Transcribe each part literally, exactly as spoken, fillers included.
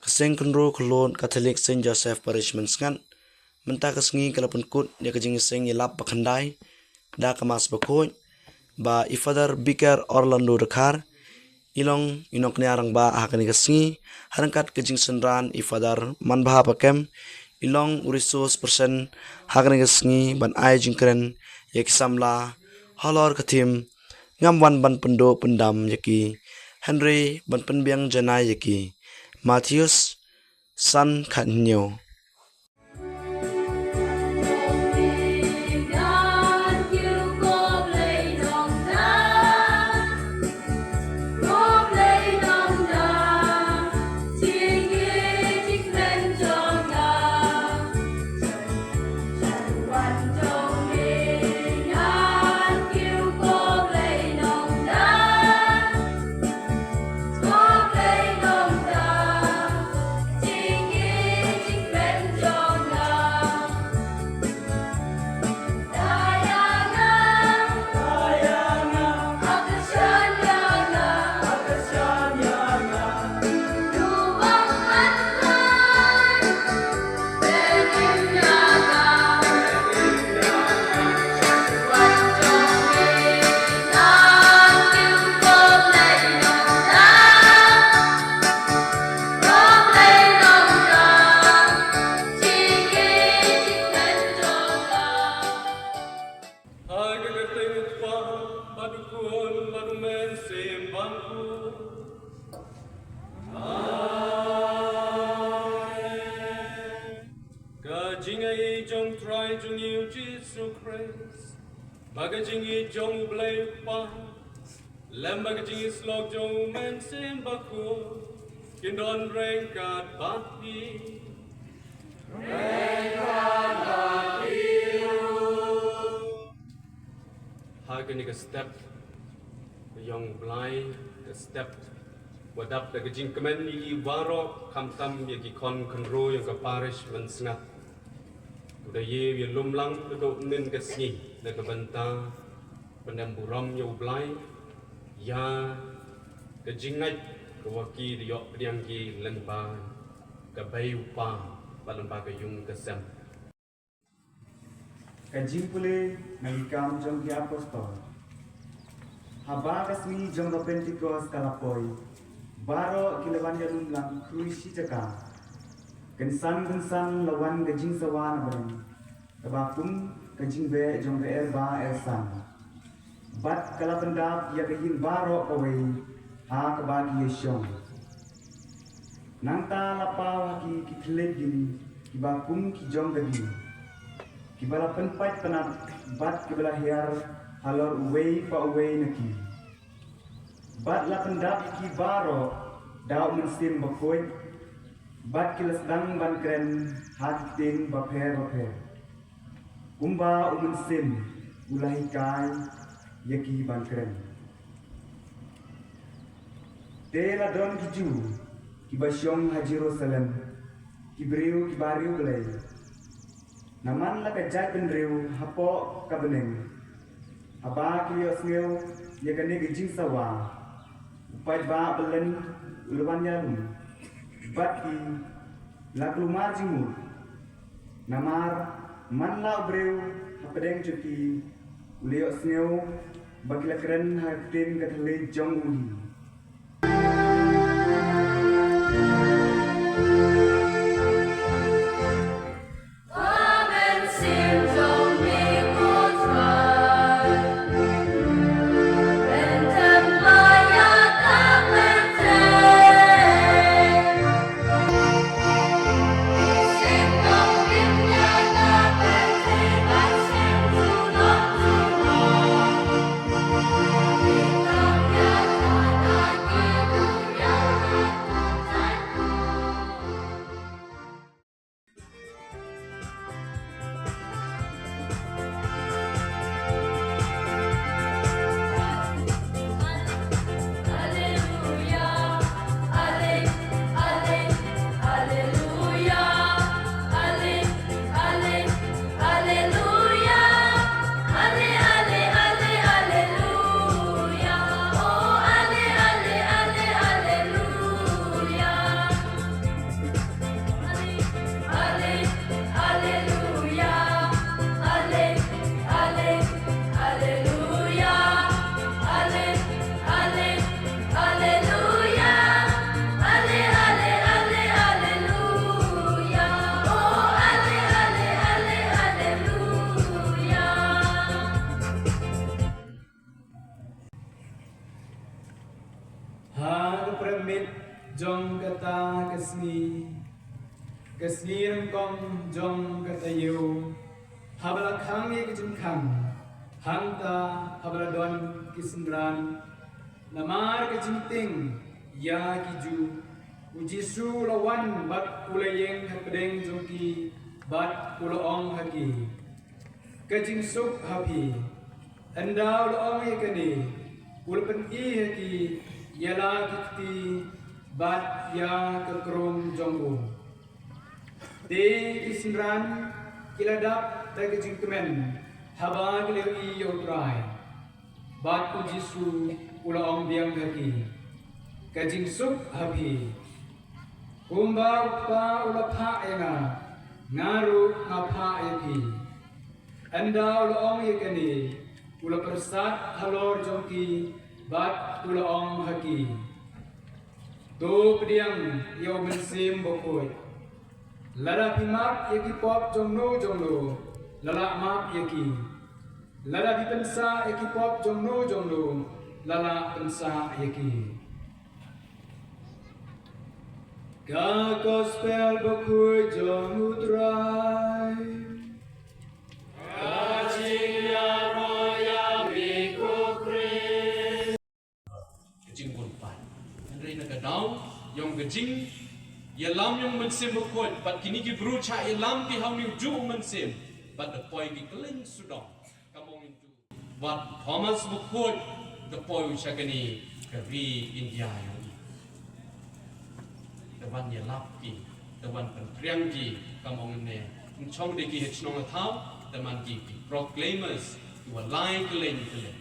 Ka seng kynroh khulot Katholik Saint Joseph Parish Mynsngat mynta ka sngi ka la pynkut ïa ka jingïaseng ïalap ba khyndai da ka Mass bakhuid ba i Father Vicar Orlando Dkhar i long i nongkñia rangbah ha kane ka sngi, ha ryngkat ka jingsynran i Father Manbha Pakem i long u resource person ha kane ka sngi ban ai jingkren ïa ki samla halor ka thim Ngam wan ban pynduh pyndam ïa ki, hynrei ban pynbiang janai ïa ki. Mathaios san khat hynñiew. Ha ka kyrteng u Kpa bad u Khun bad u Mynsiem Bakhuid. Amen. Ka jingaiei jong u Trai jong ngi u Jisu Khrist, bad ka jingïeit jong u Blei u Kpa, lem bad ka jingïasyllok jong u Mynsiem Bakhuid, kin don ryngkat bad phi. Ha kane ka step ka ïong u Blei, ka step ba dap da ka jingkmen ïa ngi baroh, khamtam ïa ki khun kynroh ïong ka parish Mynsngat. U da ïa u ïalumlang naduh mynnin ka sngi na ka bynta pyndem burom ïa u Blei, ïa ka jingngeit ka wa ki da ïoh pdiang ki lyngba ka bei u Kpa bad lyngba ka ïung ka sem. Ka jingpule na ki Kam jong ki Apostol. Haba ka sngi jong ka Pentekost ka la poi, baroh ki la wan ïalumlang khrui shi jaka. Kynsan kynsan la wan ka jingsawa na bneng, kaba kum ka jingbeh jong ka erba ersan. Bad ka la pyndap ïa ka ïing baroh kawei ha kaba ki ïashong. Nangta la paw ha ki ki thylliej gin kiba kum ki jong ka dieng, kiba la pynpait pynat bad kiba la hiar halor uwei pa uwei na ki. Bad la pyndap ïa ki baroh da u Mynsiem Bakhuid, bad ki la sdang ban kren ha ki ktien bapher bapher, kumba u Mynsiem u la hikai ïa ki ban kren. Te la don ki Jiw kiba shong ha Jerusalem, ki briew kiba riewblei. Namar la ka jaitbynriew hapoh ka bneng, haba ki ïohsngew ïa kane ka jingsawa, u paidbah ba len u la wan ïalum, bad ki la kulmar jingmut. Namar man la u briew hapdeng jong ki u la ïohsngew ba ki la kren ha ka ktien ka thylliej jong u hi. Kata ka sngi, ka sngi ryngkong jong ka taïew, haba la khang ïa ka jingkhang, hangta haba la don ki synran, namar ka jingtieng ïa ki Jiw, u Jisu u la wan bad u la ïeng hapdeng jong ki, bad u la ong ha ki, ka jingsuk ha phi. Ynda u la ong ïa kane, u la pyni ha ki ïa la ki kti bad ïa ka krung jong u. Te ki synran ki la dap da ka jingkmen haba ki la ïohi ïa u Trai. Bad u Jisu u la ong biang ha ki, ka jingsuk ha phi. Kumba u Kpa u la phah ïa nga, nga ruh nga phah ïa phi. Ynda u la ong ïa kane, u la pyrsad halor jong ki, bad u la ong ha ki, to pdiang ïa u Mynsiem Bakhuid. Lada phi map ïa ki pop jongno jongno, la lah map ïa ki. Lada phi pynsah ïa ki pop jongno jongno, la lah pynsah ïa ki. Ka Gospel Bakhuid jong u Trai. Ka jingïaroh ïa mi ko Khrist. Ka jingbun pat. Hynrei na ka daw jong ka jingïalam jong u Mynsiem Bakhuid, bad kine ki briew shah ïalam ki ha une ujuh u Mynsiem, bad da poi ki kylleng sawdong. Kam ong ïa u, wat Thomas Bakhuid, da poi u sha kane ka ri India jong ngi. Da wan ïalap ki, da wan pynpriang ki, kam ong ne, ym shong de ki ha shnong ha thaw, da man ki ki proclaimers, ki wa lai kylleng kylleng.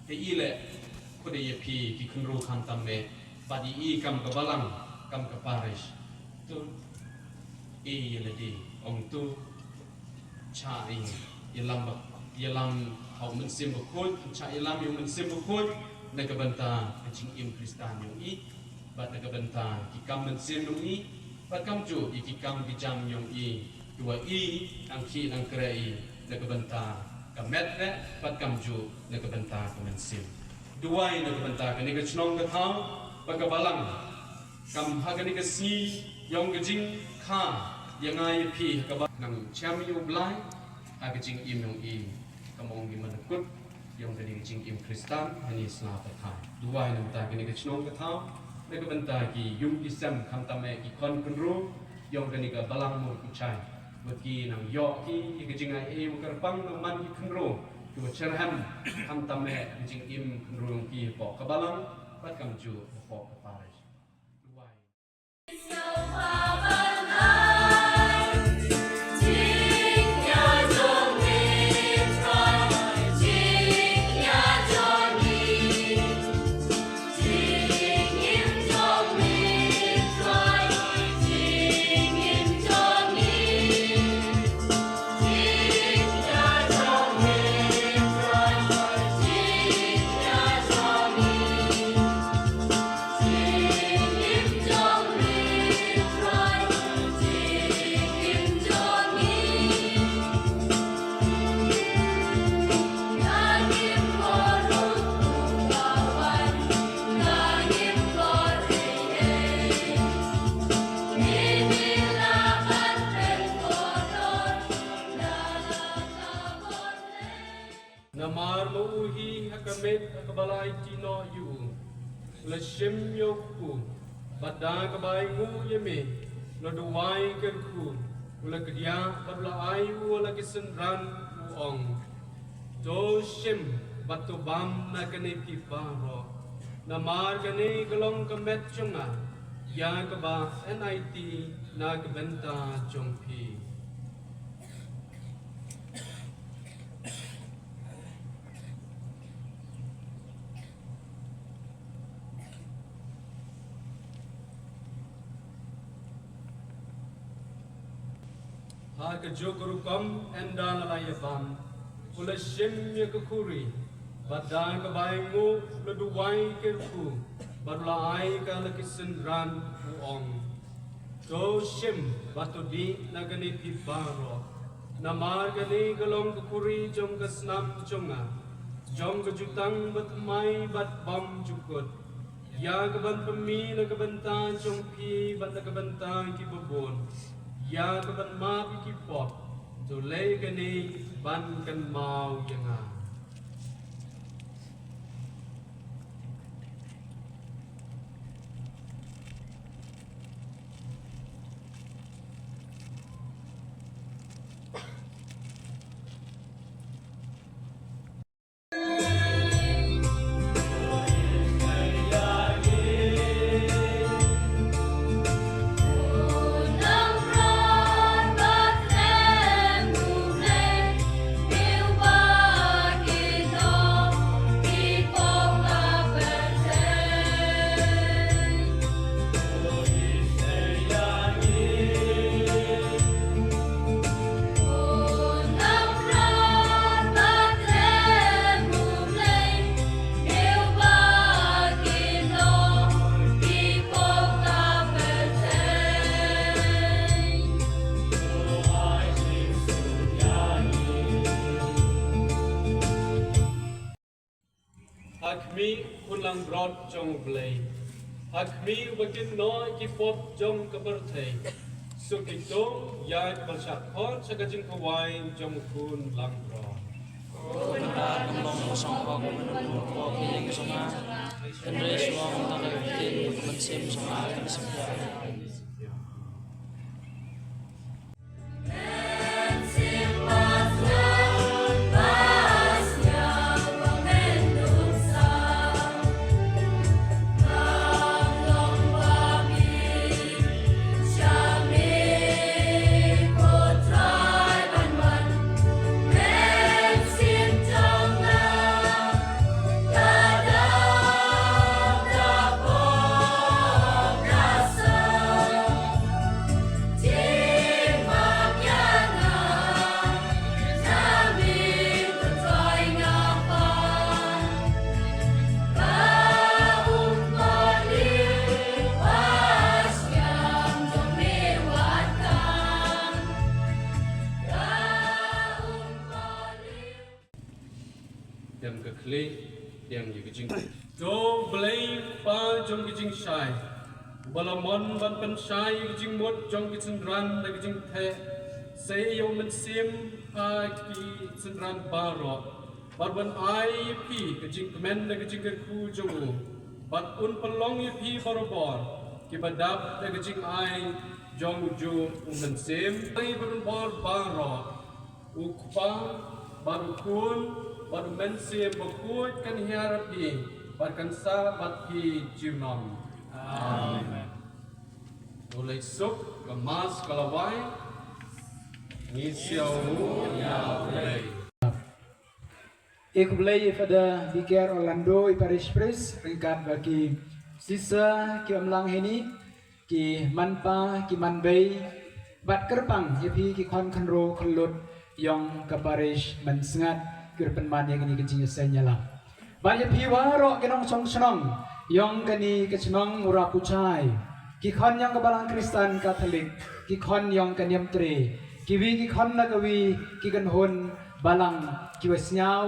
Te i leh, khuda ïa phi ki khynroo khamtam eh, bad i i kam ka balang, kam ka parish. To i ïa lade, ong to, shah i ïalam ba, ïalam ha u Mynsiem Bakhuid, shah ïalam ïa u Mynsiem Bakhuid, na ka bynta ka jingim Khristan jong i, bad na ka bynta ki kam mynsiem jong i, bad kamjuh ïa ki kam ki jam jong i, ki wa i, nang khih nang khreh i, na ka bynta ka met re, bad kamjuh na ka bynta ka mynsiem. Duwai na ka bynta kane ka shnong ka thaw, bad ka balang, kam ha kane ka sngi jong ka jingkha ïa nga ïa phi ha kaba nang shem ïa u Blei ha ka jingim jong i, kam ong ki mane kut jong kane ka jingim Khristan ha kane ka sla pathai. Duwai na ka bynta kane ka shnong ka thaw, na ka bynta ki ïum ki sem khamtam eh ki khon khynroo jong kane ka balang Mawryngkneng. Wat ki nang ïoh ki ïa ka jingai ei wa kyrpang na man ki khynroo ki wa syrhem khamtam eh ka jingim khynroo jong ki hapoh ka balang bad kamjuh hapoh ka parish. Duwai. Namar ma u hi ha ka met ha kaba la aiti noh ïa u, u la shim ïa u kpu, bad da kaba ainguh ïa me, u la duwai kyrkhu, u la kdiah bad u la ai ïa u la ki synran, u ong, to shim bad to bam na kane phi baroh. Namar kane ka long ka met jong nga, ïa kaba yn aiti na ka bynta jong phi. Ha kajuh ka rukom ynda la ïa bam, u la shim ïa ka khuri, bad da kaba ainguh u la duwai kyrkhu, bad u la ai ka la ki synran, u ong, to shim bad to dih na kane phi baroh. Namar kane ka long ka khuri jong ka snam jong nga, jong ka jutang bathymmai bad bymjukut. Ïa ka ban pynmih na ka bynta jong phi bad na ka bynta ki babun, ïa ka ban map ïa ki pop. To leh kane ban kynmaw ïa nga. Ha khmih u khun langbrot jong U Blei. Ha khmih uba kynnoh ki pop jong ka pyrthei. Suk ïa ki tong ïa kiba shah khot sha ka jingkhawai jong u khun langbrot. Ko Kynrad, long ba sngewbha ïa ka jong nga. Hynrei shuwa tang ka ktien ka mynsiem jong nga kan sngewbha. Dem ka khlieh, dem ïa ka jing. To Blei Kpa jong ka jingshai, uba la mon ban pynshai ïa ka jingmut jong ki synran da ka jingtheh, sa ïa u Mynsiem ha ki synran baroh, bad ban ai ïa phi ka jingkmen da ka jingkyrkhu jong u, bad un pynlong ïa phi barabor kiba dap da ka jingai jong u juh u Mynsiem. Ai bad un bor baroh. U Kpa, bad u Khun, bad u Mynsiem Bakhuid kan hiar ha phi, bad kan sah bad phi junom. Amen. To leit suk, ka Mass ka la wai, ngi siew ïa U Blei. Ïa khublei ïa Father Vicar Orlando, i Parish Priest, ryngkat bad ki sister ki ym lang hini, ki man pa, ki man bei, bad kyrpang ïa phi ki khon khynroo khyllood yong ka Parish Mynsngat, ki ruh pynman ïa kane ka jingïaseng ïalam. Bad ïa phi waroh ki nongshong shnong yong kane ka shnong Mura Puchai, ki khon yong ka Balang Khristan Katholik, ki khon yong ka Niamtre, kiwi ki khon la kawi, ki kynhun balang, kiwa sñiaw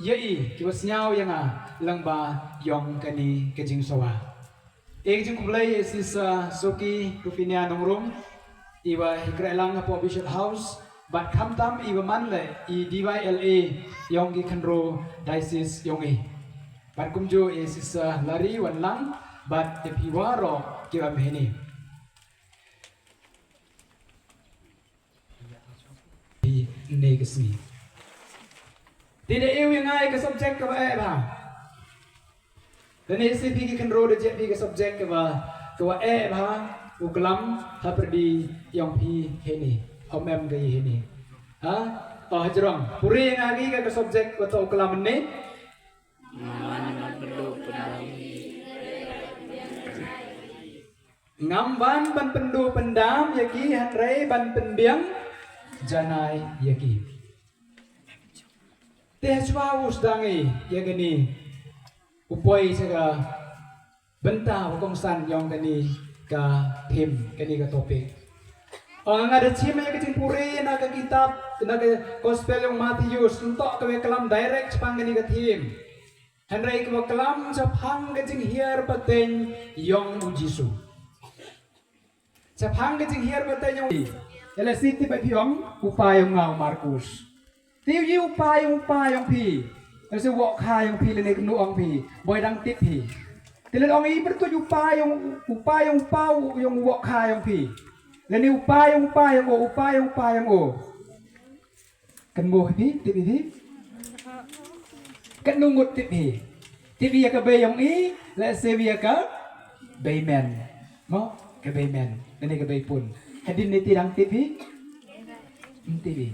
ïa i, kiwa sñiaw ïa nga lyngba yong kane ka jingsawa. Ïa ka jingkhublei ïa i Sister Soki Rufinia Nongrum, iwa hi kreh lang hapoh Bishop House, bad khamtam iwa man leh i D Y L A yong ki khynroo diocese yong i. Bad kumjuh ïa i Sister Lari Wanlang, bad ïa phi waroh kiwa ym hini. Phi ne ka sngi. Te da ew ïa nga ïa ka subject kaba eh bha. Da ne si phi ki khynroo da jied phi ka subject kaba, kaba eh bha, u klam ha pyrdi yong phi hini. Hom em ka i hini. Ha? Oh, hajrong. Puri ïa nga ki ka, ka subject kaba toh u klam ne. Ngam wan ban pynduh pyndam ïa ki hynrei ban pynbiang janai ïa ki. Te hashwa u sdang i ïa kane u poi sha ka bynta ba kongsan yong kane ka theme, kane ka topic. Nga da chim ïa ka jingpuri na ka kitab, na ka gospel yong Mathaios, ntok ka wa klam direct shaphang kane ka theme. Hynrei kaba klam shaphang ka jinghiar pateng yong u Jisu. Shaphang ka jinghiar pateng yong i. Ela si tip ba phi ong u pa yong nga u Markus. Te u pa yong u pa yong phi. Ela si wok kha yong phi lane knu ong phi. Boi dang tip phi. Te len ong i bertu u pa yong u pa yong u pa yong wok kha yong phi. Lane u pa yong u pa yong o u pa yong u pa yong o. Kan mo hi tip hi. Kan nungut tip hi. Tip hi ya ka bei yong i la se ya ka bei men. Mo ka bei men. Lane ka bei pun. Hadin ni ti dang tip hi. Tip hi.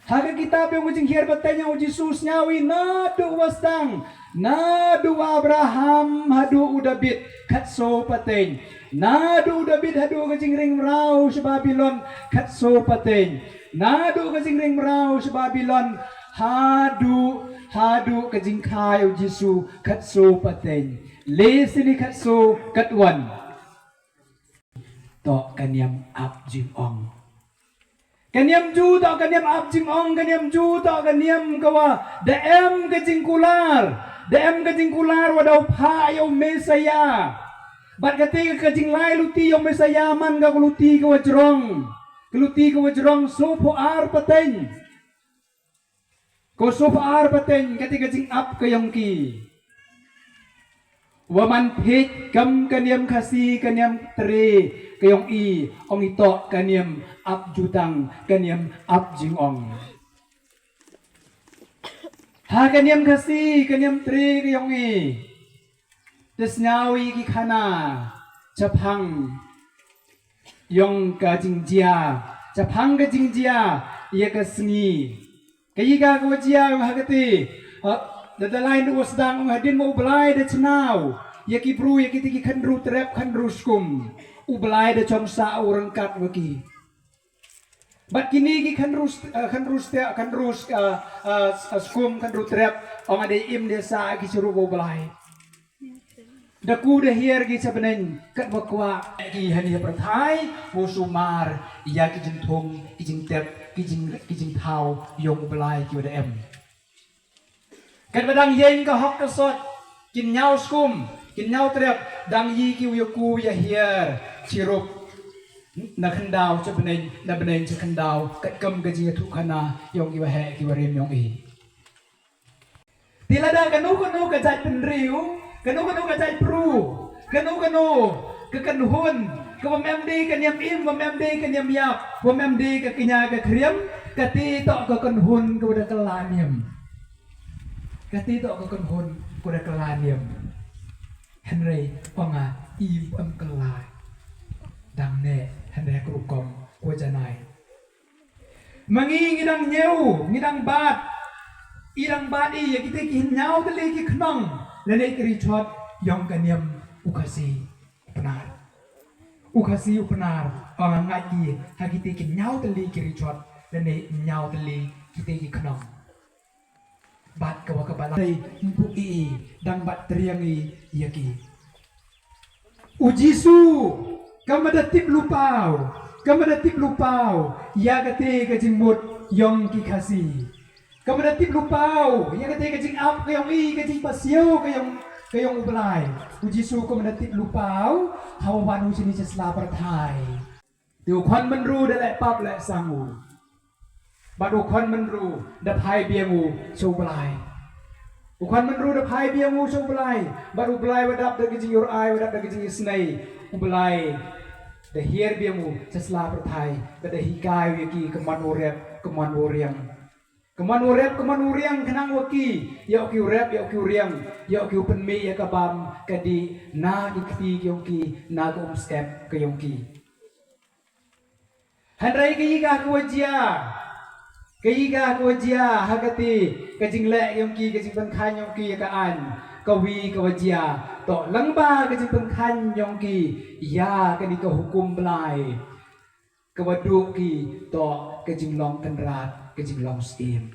Ha ka kitab yong u jinghiar pateng yong u Jisu sngawi naduh wa sdang naduh wa Abraham haduh u David khatso pateng naduh u David haduh ka jingring mraw sha Babilon khatso pateng naduh ka jingring mraw sha Babilon haduh haduh ka jingkhai u Jisu khatso pateng le sini khatso katwan. To ka niam ap jingong. Ka niam ju to ka niam ap jingong ka niam ju to ka niam ka wa da em ka jingkular da em ka jingkular wa da u pha ya u Messiah. Bad ka te ka jinglai luti ya u Messiah man ka luti ka wa jrong ka luti ka wa jrong so pho ar pateng. Ko sop ar pateng kati ka jingap ka yong ki. Wa man phit kam ka niam khasi ka niam tre ka yong i ong i tok ka niam ap jutang ka niam ap jingong. Ha ka niam khasi ka niam tre ka yong i. Te sngawi ki khana chaphang yong ka jingjia chaphang ka jingjia ya ka sngi. Ka yi ka ko jia ha ka ti da da lai nu sdang ong hadin mo u Blai da chnaw ya ki bru ya ki ti ki khandru trep khandru skum. U Blai da chong sa u rangkat wa ki. Bad kini ki khandru khandru stia khandru skum khandru trep ong adei im de sa ki chiru bo Blai. Da ku da hiar ki cha bneng kat wa kwah ki hani ha pyrthai. Mo sumar ya ki jingthung ki jingtep ki jing ki jingthaw yong u Blai ki wa da em. Kat ba dang yeng ka hok ka sot kin nyaw skum kin nyaw trep dang yi ki u ya ku ya hiar chirup. Na khandaw cha bneng na bneng cha khandaw kat kam ka jing ya thu khana yong ki wa he ki wa rim yong i. Ti lada kano kano ka jait pynriu kano kano ka jait pru kano kano ka kynhun ka wa mem de ka niam im wa mem de ka niam yap wa mem de ka knya ka khriam. Ka ti to ka kynhun ka wa da kala niam. Ka ti to ka kynhun ka wa da kala niam. Henry panga i em kala dang ne henry krukom ko janai. Ma ngi ngi dang ñiew ngi dang bat i dang bat i ya kite ki ñiaw tali ki khnong lane ki richot yong ka niam u Khasi u Pnar. U Khasi u Pnar ong nga i ha kite ki ñiaw tali ki richot lane ñiaw tali kite ki khnong. Bad ka wa ka balai mpu i i dang bat triang i ya ki. U Jisu ka mada tip lupaw ka mada tip lupaw ya kate ka jingmut yong ki Khasi. Ka mada tip lupaw ya kate ka jingap ka yong i ka jingpasiaw ka yong ka yong u Blai. U Jisu ka mada tip lupaw ha wa wan u chini cha sla pyrthai. Te u khon mynru da leh pap leh sang u. Bad u khon mynru da phai biang u sha u Blai. U khon mynru da phai biang u sha u Blai. Bad u Blai wa dap da ka jingïoh ai wa dap da ka jingisnei. U Blai da hiar biang u sha sla pyrthai bad da hikai u ïa ki ka mon u rep ka mon u riang. Ka mon u rep ka mon u riang khnang wa ki ïoh ki u rep ïoh ki u riang ïoh ki u pynmih ïa ka bam ka dih na ki kti ki yong ki na ka umsyep ka yong ki. Hynrei ka yi ka ka wa jia ka yi ka ka wa jia ha kati ka jingleh yong ki ka jingpynkhaiñ yong ki ïa ka aiñ ka wi ka wa jia. To lang ba ka jingpynkhaiñ yong ki ïa kani ka hukum Blai ka wa duh ki to ka jinglong kynrad ka jinglong syiem.